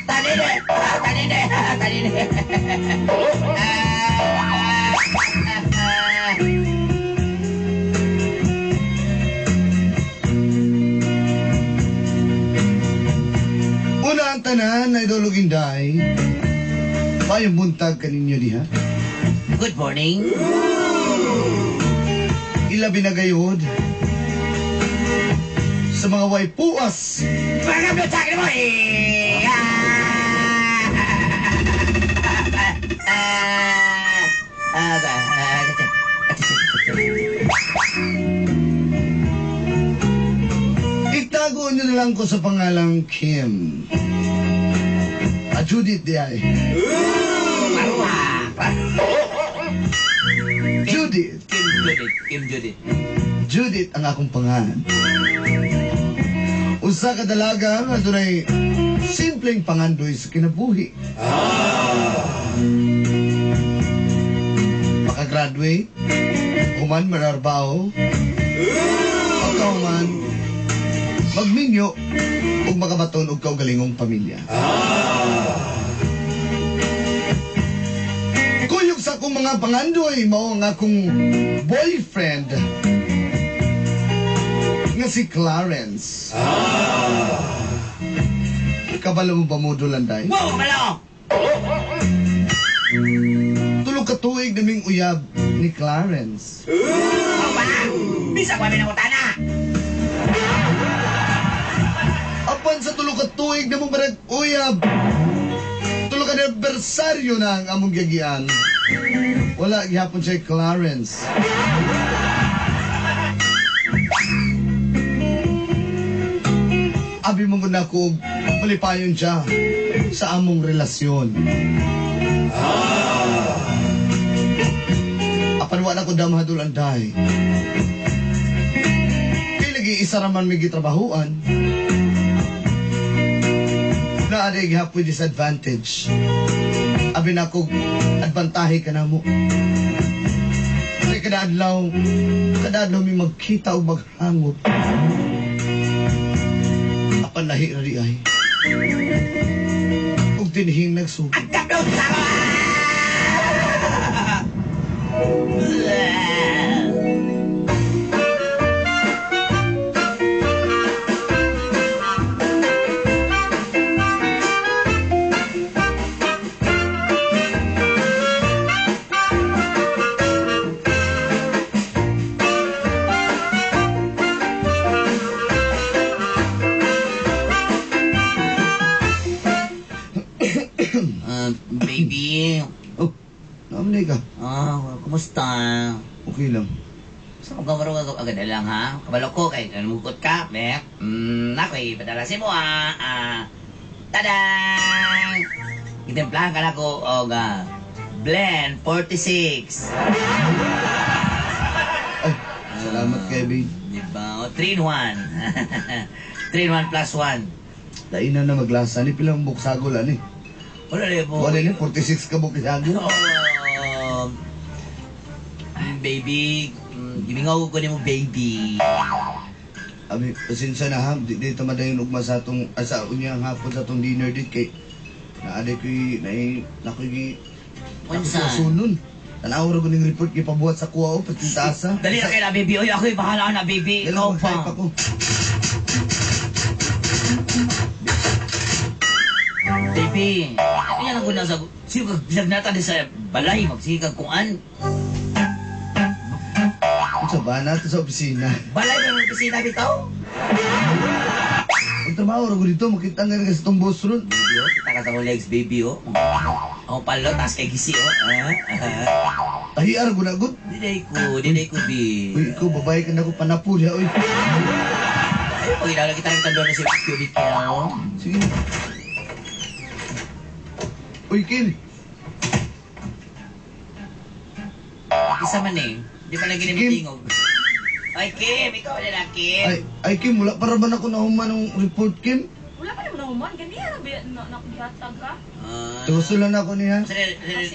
Tanini! Tanini! Tanini! Una ang tanan, Idol ug Inday. Mayong buntag kaninyo diha. Good morning. Ilabi na gayod sa mga waypuas. Mga sa akin mo eh! Itago nyo na lang ko sa pangalang Kim. A Judith di ay. Paruha! Judith. Kim Judith. Kim Judith. Judith ang akong pangalan. Usa ka dalaga nga dunay simpleng pangandoy sa kinabuhi. Makagraduate, human mararbaho, pagkahuman, magminyo, ug makabaton og kaugalingong pamilya. Kuyog sa akong mga pangandoy, mao ang akong boyfriend nga si Clarence. Kabalo mo ba mo dulanday? Wow! Kabalo! Tulo ka tuig naming uyab ni Clarence. Wow ba? Bisa ko kami nangutana! Apan sa tulo ka tuig na mong barag uyab, tulo ka anibersaryo na ang among giyagian. Wala gihapon siya Clarence. Abi mo na ko malipayon siya sa among relasyon. Apan wala ko damhadul anday. Kay lagi isa raman may gitrabahuan. Naa di gihapon disadvantage. Abi na ko advantahe ka na mo. Kay kada adlaw mi magkita o maghangop. Apan lahi ra di ay. Ug tinhing nagsugod. Ang kaplot sa Baby. Oh, naamnay ka. Kumusta? Okay lang. Sa kung kamaro ka agad lang ha? Kabalo ko kay namukot ka, be. Ako'y padala mo ha. Tadang! Gitemplahan ka na ko og Blend 46. Ay, salamat kay babe. Di ba? O, 3 in 1. 3 in 1 plus 1. Lain na na maglasa ni pilang buksagol ani. Wala rin po. Wala ni 46 ka buksagol. Oh, baby, gimingaw ko nimo baby. Abi, pasensya na ha. Di tamadayon ugma sa atong sa unyang hapon sa atong dinner date kay naaday ko'y naay nakoy gi Unsa? Sunon. Tanaw ra ko ning report gipabuhat sa kuha o patintaasa. Dali na kay na baby. Oy, ako'y bahala na baby. Dali Ikaw pa. pa. Ako. Baby, ano yan ang guna sa... Sige kag bisagnata di sa balay, magsige kag kuan. Unsa ba nato sa opisina? Balay ba ng opisina bitaw? Ang trabaho ra ko dito makita nga sa itong boss ron. Baby, oh, kita ka sa akong legs, baby, oh. Ang palo, taas kay gisi, oh. Tahiar ko na gud. Dinay ko, bi. Uy, ikaw babae ka na ko panapo diha oy. Ay, pag inala kita ng tandon na si Cubic, oh. Sige. Uy, Kim. Isa man eh. Di pa lagi Kim. ni tingog. Ay, Kim, ikaw na lang, Kim. Ay, Kim, wala pa ra man ako nahuman ng report, Kim. Wala pa naman nahuman. Ganiya na ba na nakugihatag ka? Tusulan ako niya. Sa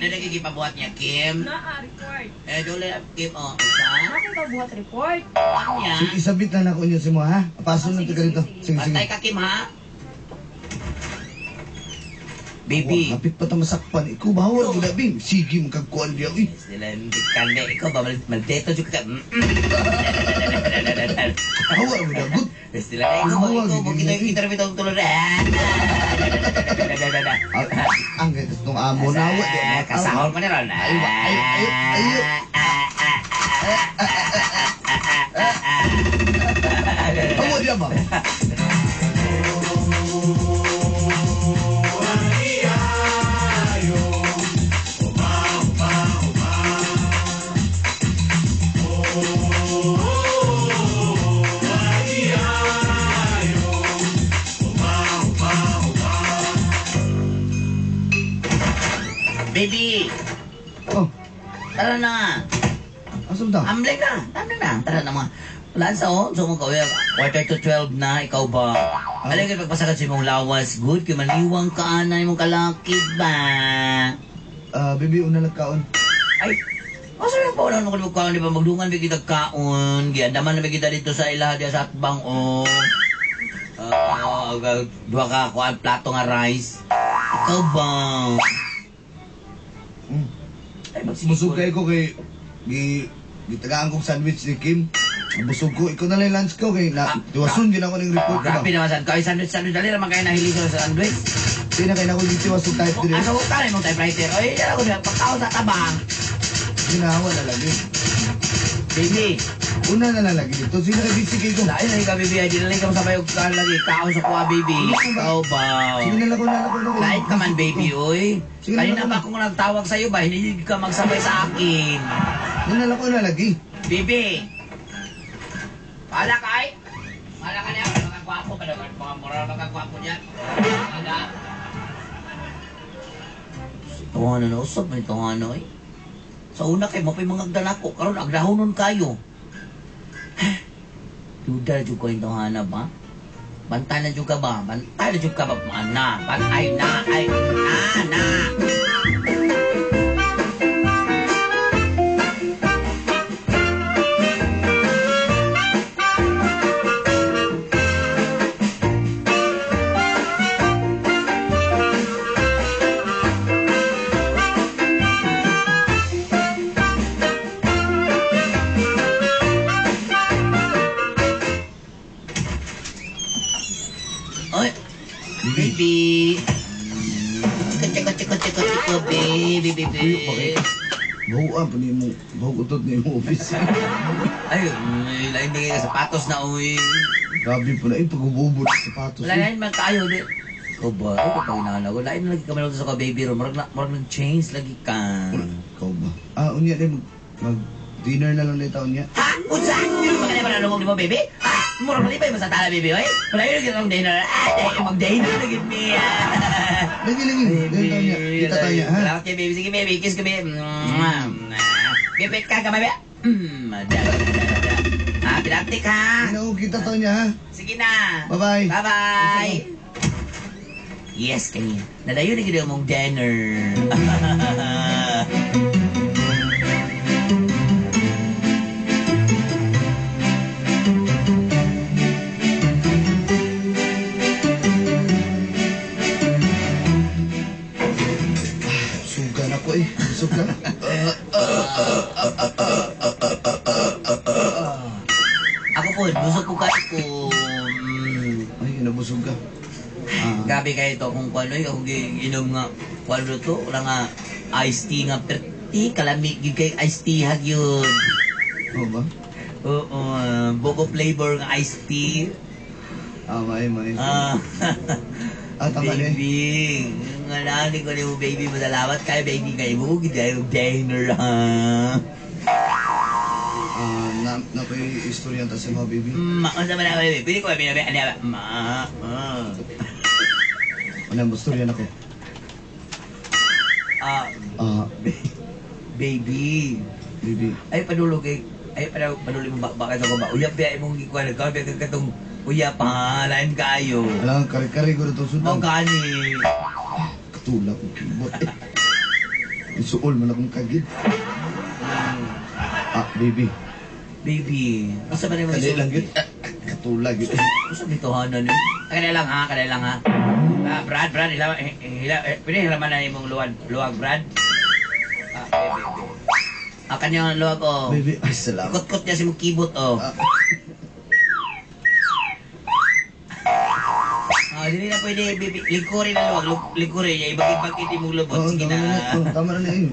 nagigipabuhat niya, Kim? Naa, report. Eh, dole, Kim, oh. Isa? Ano ka buhat report? Ano niya? Sige, isabit na nako niya si mo, ha? Paso Ah, na sige, ka dito. sige, Sige, sige. Bantay ka, Kim, ha? Baby. Wa, hapit pa ta masakpan. Ikaw bawal gud abi. Sige mo kag kuan diya uy. Sila kande ikaw ba maldeto jud ka. Hawa mo na good. Sila ikaw ba ikaw mo kita interview tong tulod. Ang gatas nung amo na wa di na. Kasahol ko ni ron. Ay, ay, ay, ay. Hawa diya ba? Baby, Oh, tara na. asa ta? Ambling na, ambling na. Tara na mga. Wala sa oh, so mo kawin. 11:45 na, ikaw ba? Alay kay pagpasakad sa imong lawas, good kay maniwang ka na imong kalaki ba? Ah, baby una lang kaon. Ay, asa yung paunan mo kung kaon, di ba? Magdungan ba kita kaon? Giandaman na ba kita dito sa ilaha diya sa atbang, oh. Ah, duha ka kuan plato nga rice. Ikaw ba? Mm. Ay, magsige Busog kay ko kay gi gitagaan kong sandwich ni Kim. Busog ko, ikaw na lang yung lunch ko kay na tiwason gid ako ning report ko ba. Grabe naman saan. Kaya sandwich, sandwich. Dali naman kayo nahilig sa sandwich. Di na kay na ko gitiwason type Kung dire. asa ko ka na imong typewriter. Oy, yan ako na. Pagkaon sa tabang. Ginawa na lagi. Baby, Una na lang lagi dito. Sino kay busy kay ko? lain na ka, baby. Ay, di na lang ka masabay og kaan lagi. Kaon sa kuha, baby. Ikaw ba? Sige na lang ko na lang ko na. Lain ka man, baby, oy. Sige na Kanina lang pa akong nagtawag sa'yo ba? Hindi ka magsabay sa akin. Sige na lang ko na lagi. Baby! Pala ka, ay! Pala ka niya. Mga gwapo pa naman. Mga moral, mga gwapo niya. Pala. Tungan na usap man itong ano eh. Sa una kay mapay mga agdala ko. Karon agdahonon kayo. Duda jud ko itong hanap ba? Bantay na jud ka ba? Bantay na jud ka ba? Na, bantay na, ay, na, na. Oy, baby. Chiko, chiko, chiko, chiko, chiko, baby, baby. Uy, bakit? Bahuan pa ni mo, bahug utot ni mo office. Ay, lain bigay ka sapatos na, uy. Grabe po na, eh, pag-ububot sa sapatos. Wala lain man kayo, di. Ikaw ba? Ay, kapag inahan ako. Lain na lagi kami sa ka, baby. Murag na, murag nag-change lagi ka. Ikaw ba? Ah, unya din, mag dinner na lang dito, unya. Ha? Unsa? Hindi mo ka na manalungog ni mo, baby? Ha? Murag malipay mo sa tala, baby, oy. Wala yun ang dinner. Ah, dahil mag-dinner na gid niya. Lagi, lagi, dito, unya. Kita tayo, ha? Salamat kay baby. Sige, baby. Kiss ko, baby. Mwah. Bibit ka, kamay, baby. Da, da, da, da. Ha, pinaptik, ha? Ano, kita tayo niya, ha? Sige na. Bye-bye. Bye-bye. Yes, kanya. Nadayo na gid mong dinner. Suga na ko eh. Busog ka. Ako po, busog ko kayo ko. Ay, nabusog ka. Ah, Grabe kayo to kung kuano eh, akong giinom nga kuano to, wala nga iced tea nga perti kalami gyud kay iced tea hag yun. Oo ba? Oo, buko flavor nga iced tea. Ah, may, may. Ah. Ah, tama na eh. Baby, nga nani ko ni mo baby, masalamat kayo baby kayo mo gid kayo dinner ha. Ah, na, na ko'y istorya ta sa mga baby. Unsa man ako baby? Pili ko baby, ano ba? Ma. Ah. Ano, mo istorya na ko. Ah, Ah, baby. baby. Ay padulog kay ay padulog mo ba ka sa ba? Uyap biya imong gikuan nagkaon biya ka katong uyap ha, lain kayo. Alam, kare-kare ko na itong Mao sudan. gani. Katulak kong kibot eh. Isuol man akong kagid. Ah, baby. Baby, unsa ba nimo Kali lang yun. Ah, Katulak yun. Unsa bitohanan ni? Kanila lang ha, kanila lang ha. Ah, Brad, Brad, ila Hila, eh, pwede hilaman na imong luwag, luwag, Brad? Ah, baby, baby. Ah, kanyang luwag, oh. Baby, ay salamat. Ikot-kot niya si mong kibot, oh. Ah. Ah, dili na pwede, baby. Lingkurin na luwag. Lingkurin niya. Ibagit-bagit imong lubot. Oo, Sige tama na. na. Oh, tama na na eh.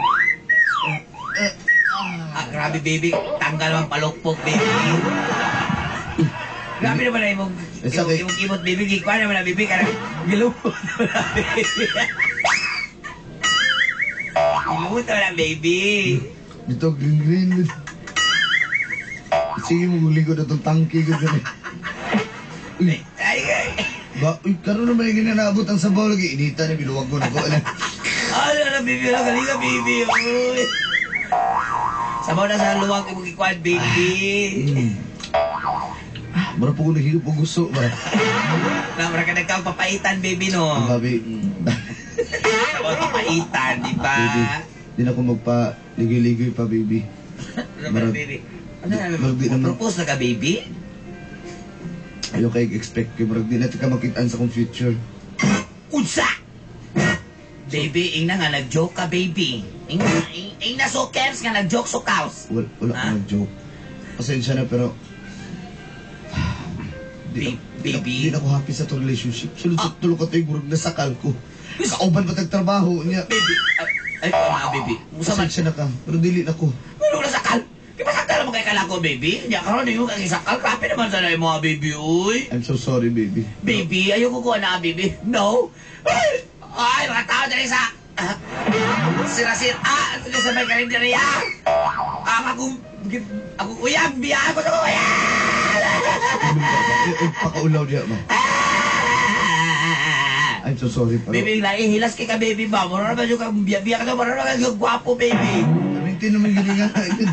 Ah, grabe, baby. Tanggal ang palukpok, baby. Grabe naman na imong, Eh, imong, sakit. imong kibot, baby. Gikuha naman na, baby. Karang gilubot naman na, baby. Gilubot naman na, baby. Dito, green green. Sige mo, huli ko na itong tangke ko dyan eh. Uy, Ay, ay. ba, uy, karoon naman yung ginanaabot ang sabaw lagi. Inita na, biluwag ko na ko. Ano? Ay, ano, baby. Ano, galing ka, baby. Uy. Sabaw na sa luwag imong gikuan, baby. Mara po ko nahirap po gusto ba? Na, mara ka nagkang papaitan, baby, no? Ang babi. Sabaw papaitan, di ba? Baby, di na ako magpa-ligoy-ligoy pa, baby. Ano ba, baby? Ano na, Marag di naman- propose na ka, baby? Ayaw kayo expect kay Murag di natin ka makitaan sa kong future. Unsa! Baby, ingna nga nag-joke ka, baby. Ingna, ingna so cares nga nag-joke so cows. Wala, wala Ha? akong nag-joke. Pasensya na pero... Di, Baby. Di na ako happy sa itong relationship. Sulod sa tulog ka ito, murag nasakal ko. Kauban pa tagtrabaho niya. Baby, ay, ay, mga baby. Musa man, Pasensya na ka, pero dili na ko. meron na sakal. Di ba sakal mo kay kalako, baby? Hindi karon yung kang sakal. Grabe naman sana yung mga baby, uy. I'm so sorry, baby. Baby, ayoko ko na, baby. No. Ay, ay, mga tao dali sa... Ah, sira sira. Ah, dali sa may karinderya. Ah, akong... Akong uyab, biya ako sa uyab. Eh, eh, pakaulaw niya, ma. Ah! I'm so sorry, pero... Baby, hilas kay ka, baby ba? Mura naman yung biya-biya ka na, mura naman yung gwapo, baby. Amintin naman gini nga. Hindi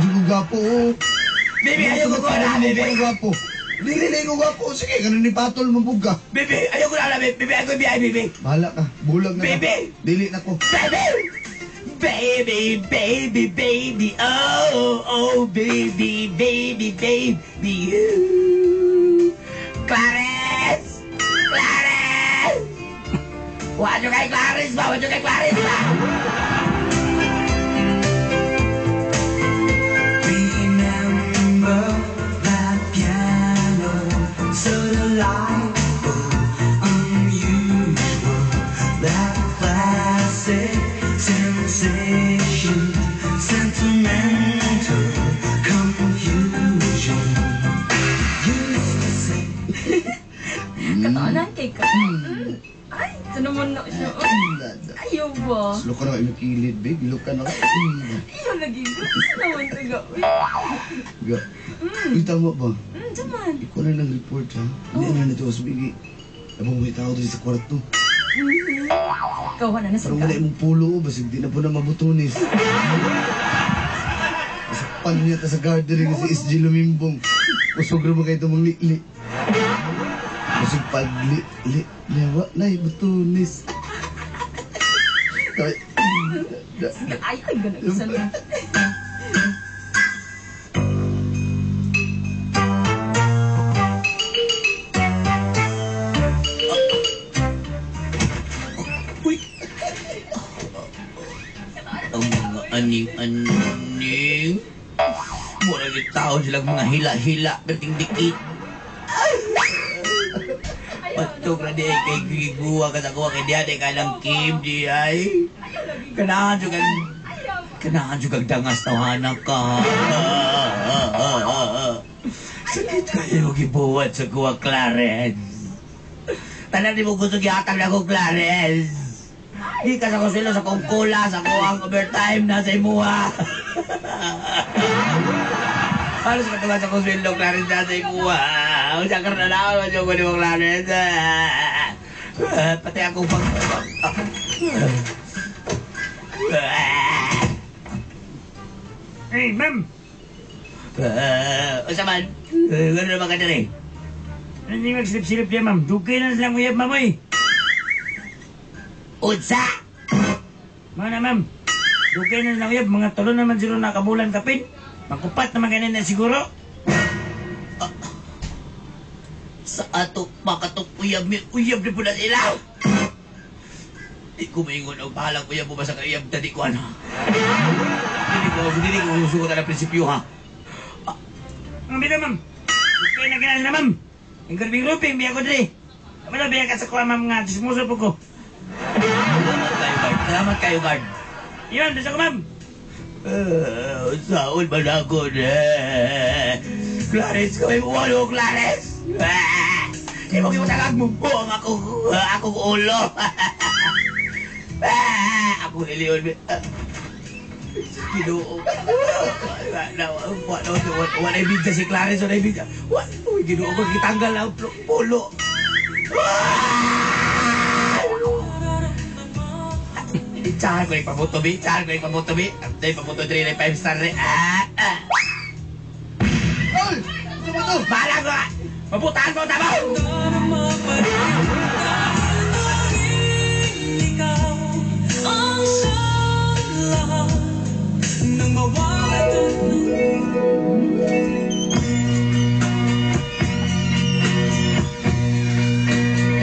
ko gwapo, oh. Baby, ayoko ko na, baby. Hindi ko gwapo. Dili na ko gwapo. Sige, ganun ni Patol, mabug ka. Baby, ayoko na, baby. Baby, ako biya, baby. Bahala ka. Bulag na ka. Baby! Dili na ko. Baby! Baby, baby, baby, oh, oh, baby, baby, baby, you. Clarence! Clarence! Wajo kay Clarence ba? Wajo kay Clarence ba? Remember that piano, so delightful, unusual, that classic sensation, sentimental confusion. Used to say. Kataanan kay ka. Mm. Ay, ito naman na siya. Ayaw ba? Slow ka na kayo kilid, babe. Look ka na. Ayaw lagi. Gusto naman taga. Uy. Ga. Uy, tama ba? Duman. Ikaw na lang report, ha? Hindi na natin ako sabigi. Abang may tao din sa kwarto. Ikaw na nasa Parang ka. wala imong pulo, oh. Basig di na po na mabutonis. Sakpan niya ta sa gardening si SG Lumimbong. Usog ra ba kayo itong li-li? Basig pag li-li, liwa na butonis. Ay, Ay, ay, ganun. Isa na. Uy! Ang mga aning-aning. Mura yung tao silang mga hila-hila, perting dikit. Patog na di ay kay giguwa ka sa kuha kay diya di ka lang Kim di ay. Kanahan juga kanahan juga dangas tawanan ka. Sakit kayo gibuhat sa kuha, Clarence. Tanan di mo gusto gihatag na ko, Clarence. Di ka sa kusilo sa kong kula, sa kuwang overtime na sa imuha. Ano sa katuwa sa kusilo, Clarence, na sa imuha. Usa ka na lang, medyo ko ni mo, Clarence. Ah, pati ako pag... Hey, ma'am! Usa man, gano'n naman ka diri. Hindi magsilip-silip yan, ma'am. Dugay na silang uyab, ma'am, oy. Unsa! Mga na, ma'am. Dugay na silang uyab. Mga tulo naman siguro nakabulan kapin. Magkupat naman kanin na siguro. Sa ato, makatong uyab, may uyab na po na sila. Di ko maingon og bahalag uyab mo basta ka iyab ta di ko ana. Dili ko sugot na prinsipyo ha. Ang bitaw, ma'am. Okay na kinala na, ma'am. Ang grubing-grubing, biya ko dre. Wala biya ka sa kuha, ma'am, nga. Dismuso po ko. Salamat kayo, guard. Salamat kayo, guard. Iwan, bisa ko, ma'am. Saon man ako na. Clarence, kami mo ano, Clarence. Ah, imo gibutangag mo po ang akong ulo. Ah, ako niliyon. Ah, Ginoo. Wala, wala, wala ibigya si Clarence, wala ibigya. Wala, uy, Ginoo ko, kitanggal ang pulo. Ah! Itsahan ko yung pabuto, bi. Itsahan ko yung pabuto, bi. Ay, pabuto, 3, 5 star, rin. Ah, ah. Ay! Ano ba to? Bahala ko, ah. Mabutahan mo, tama! Ikaw ang siyang lahat. Nang mawala